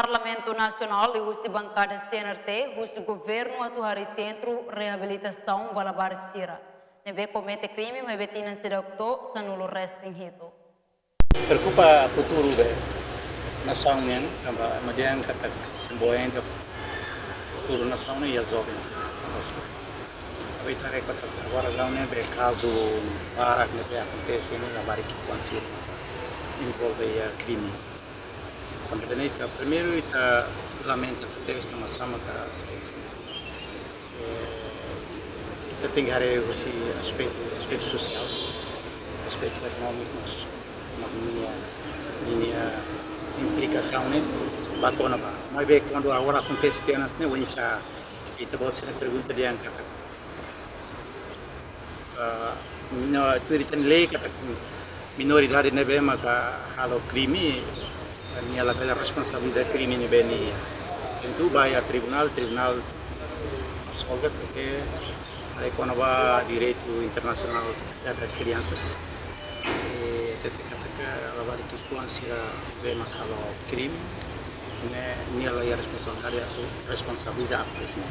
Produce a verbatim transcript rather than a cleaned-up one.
Parlamentu Nasionál liuhusi bankada C N R T husu governu atu harii sentru reabilitasaun ba labarik sira ne'ebé komete krime maibé tinan seidauk to'o sanulu-resin-hitu. Preokupa futuru be nasaun nian, tanba ema dehan katak semboyan ida futuru nasaun nian iha joven sira. Tanba ita haree katak agora daudaun ne'e be kazu barak ne'ebé akontese ne'e labarik ki'ikoan sira envolve iha krime. Tanba ida-ne'e ita primeiru ita lamenta tebes tanba sá maka sai hanesan ne'e. Eh, ita tenke haree husi aspetu, aspetu sosiál, aspetu ekonómiku mós, mak ninia, ninia implikasaun ne'e ba to'o ona ba. Maibé kuandu agora akontese tiha hanesan ne'e, oinsá ita-boot sira pergunta dehan katak, ah, no, tuir ita-nia lei katak minoridade ne'ebé maka halo krime, nia labele responsabiliza krime ne'ebé nia. Tentu ba iha tribunál, tribunál absolve, porque haree kona-ba direitu internasionál kontra kriansas. Eh, hatete katak labarik ki'ikoan sira ne'ebé maka halo krime, ne'e nia la iha responsabilidade atu responsabiliza aktus ne'e.